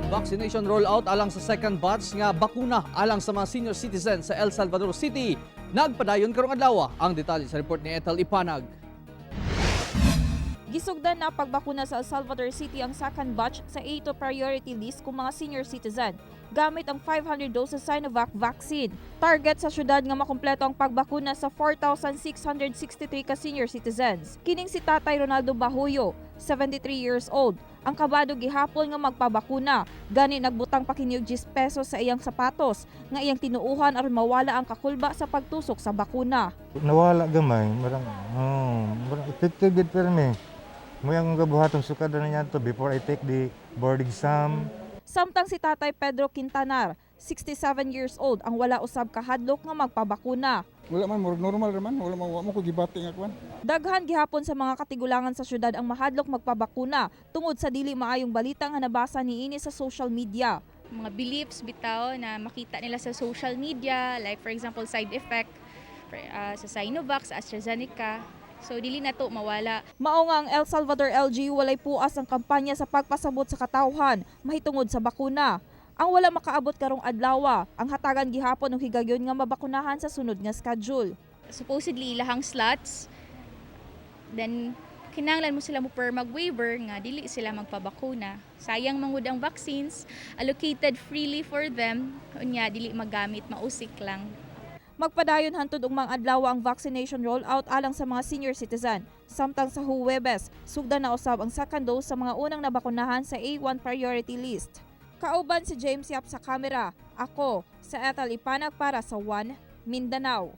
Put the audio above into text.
Vaccination rollout alang sa second batch nga bakuna alang sa mga senior citizen sa El Salvador City nagpadayon karong adlaw. Ang detalye sa report ni Ethel Ipanag. Gisugdan na pagbakuna sa El Salvador City ang second batch sa A2 priority list kung mga senior citizen gamit ang 500 doses Sinovac vaccine. Target sa syudad nga makumpleto ang pagbakuna sa 4,663 ka senior citizens. Kining si Tatay Ronaldo Bahuyo, 73 years old. Ang kabado gihapon nga magpabakuna. Gani nagbutang pa kini og 10 pesos sa iyang sapatos nga iyang tinuuhan aron mawala ang kakulba sa pagtusok sa bakuna. Nawala gamay, marang, oh, marang effective gid permi. Mo yung gabuhaton sukad na niya to before I take the board exam. Samtang si Tatay Pedro Quintanar, 67 years old, ang wala usab kahadlok nga magpabakuna. Wala man, murag normal raman. Wala man, wa mo ko gibati nga kwan. Daghan gihapon sa mga katigulangan sa syudad ang mahadlok magpabakuna tungod sa dili maayong balita nga nabasa niini sa social media. Mga beliefs bitaw na makita nila sa social media, like for example side effect sa Sinovac, sa AstraZeneca. So dili na to mawala. Mao nga ang El Salvador LGU walay puas ang kampanya sa pagpasabot sa katawhan mahitungod sa bakuna. Ang wala makaabot karong adlaw, ang hatagan gihapon og higayon nga mabakunahan sa sunod nga schedule. Supposedly ilahang slots, then kinahanglan mo sila mo per mag-waiver nga dili sila magpabakuna. Sayang mangud ang vaccines allocated freely for them, unya dili magamit, mausik lang. Magpadayon hantod ug mga adlaw ang vaccination rollout alang sa mga senior citizen. Samtang sa Huwebes, sugdan na usab ang second dose sa mga unang nabakunahan sa A1 priority list. Kauban si James Yap sa kamera. Ako, sa Ethel Ipanag para sa One Mindanao.